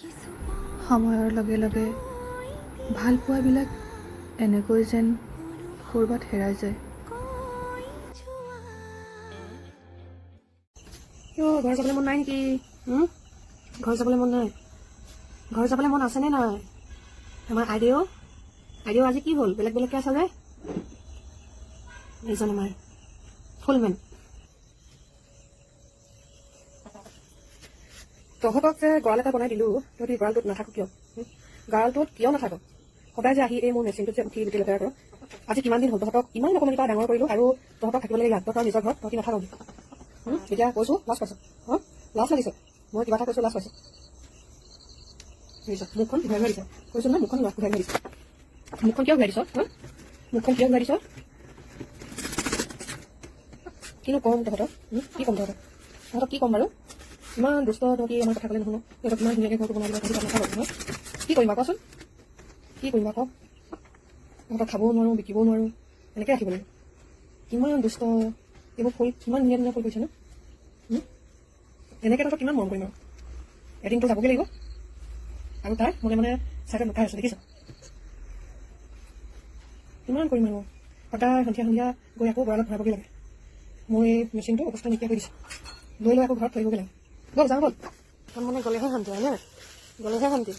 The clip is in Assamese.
সময়ৰ লগে লগে ভালপোৱাবিলাক এনেকৈ যেন ক'ৰবাত হেৰাই যায়। কিয় ঘৰ যাবলৈ মন নাই নেকি? ঘৰ যাবলৈ মন নাই? ঘৰ যাবলৈ মন আছেনে নাই? আমাৰ আইদেউ, আইদেউ, আজি কি হ'ল? বেলেগ বেলেগকৈ আছা যে? এইজন আমাৰ ফুলমেন। তহঁতক যে গঁৰাল এটা বনাই দিলো, তহঁতি গঁৰালটোত নাথাক কিয়? গঁৰালটোত কিয় নাথাক? সদায় যে আহি এই মোৰ মেচিনটোত যে উঠি গোটেই লেতেৰা কৰ। আজি কিমান দিন হ'ল, তহঁতক ইমান অকণমানিৰ পৰা ডাঙৰ কৰিলো আৰু তহঁতক থাকিব লাগে ইয়াত। তহঁতৰ নিজৰ ঘৰত তহঁতি নাথাক। এতিয়া কৈছো, লাজ পাইছ? হা, লাজ লাগিছে? মই কিবা এটা কৈছো, লাজ পাইছ? দেখিছ, মুখখন ঘূৰাই ঘূৰাই দিছে। কৈছো নহয়, মুখখন ঘূৰাই ঘূৰাই দিছে। মুখখন কিয় ঘূৰাই দিছ? হা, মুখখন কিয় ঘূৰাই দিছ? কিনো কম তহঁতক? কি ক'ম তহঁতক? তহঁতক কি ক'ম বাৰু? ইমান দুষ্ট তহঁতি, আমাৰ কথা ক'লে নুশুন। তহঁতক ইমান ধুনীয়াকৈ ঘৰটো বনাই দিলে, তহঁতি তাত নাথাক নহয়। কি কৰিম বাৰু, কোৱাচোন? কি কৰিম বাৰু কওক? তহঁতক খাবও নোৱাৰোঁ, বিকিবও নোৱাৰোঁ, এনেকৈ ৰাখিব লাগিব। কিমান দুষ্ট! এইবোৰ ফুল কিমান ধুনীয়া ধুনীয়া ফুল কৰিছে ন? এনেকৈ তহঁতক কিমান মৰম কৰিম আৰু? এদিনতো যাবগৈ লাগিব। আৰু তাই মনে মনে চাইডত লুকাই আছে, দেখিছ? কিমান কৰিম আৰু? সদায় সন্ধিয়া সন্ধিয়া গৈ আকৌ গঁৰালত ভৰাবগৈ লাগে। মোৰ এই মেচিনটো অৱস্থা নাইকিয়া কৰি দিছে। লৈ লৈ আকৌ ঘৰত থৈ আহিবগৈ লাগে। ব'ল যাওঁ, ব'ল। মন মানে গ'লেহে শান্তি হয় নে? গ'লেহে শান্তি।